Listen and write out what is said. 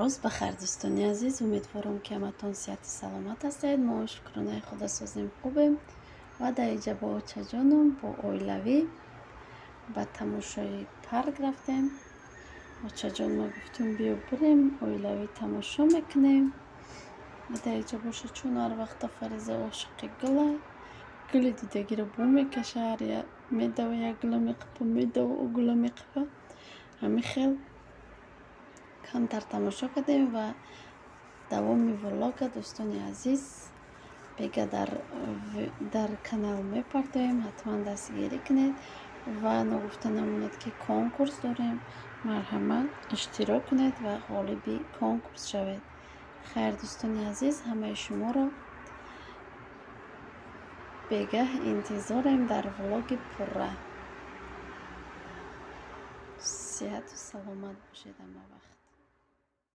Рӯз ба хайр, дӯстони азиз! Умедворам, ки ҳаматон сиҳату саломат ҳастед. Мо, шукронаи Худо, созем, хубем ва дар инҷа бо очаҷоном, бо оилавӣ ба тамошои парк рафтем. Очаҷон, ма гуфтум, биё бирем, оилавӣ тамошо мекунем. Дар инҷа боша, чун ҳар вақта Фариза ошиқи гула, гули дидагиро бу мекаша, медава, як гула меқапа, медава, ӯ гула меқапа. Ҳамин хел камтар тамошо кардем ва давоми влога, дӯстони азиз, бега дар канал мепартоем, ҳатман дастгирӣ кунед. Ва ногуфта намонад, ки конкурс дорем. Марҳамат, иштирок кунед ва ғолиби конкурс шавед. Хайр, дӯстони азиз, ҳамаи шуморо бегаҳ интизорем дар влоги пурра. Сиҳату саломат бошед ҳама вақт.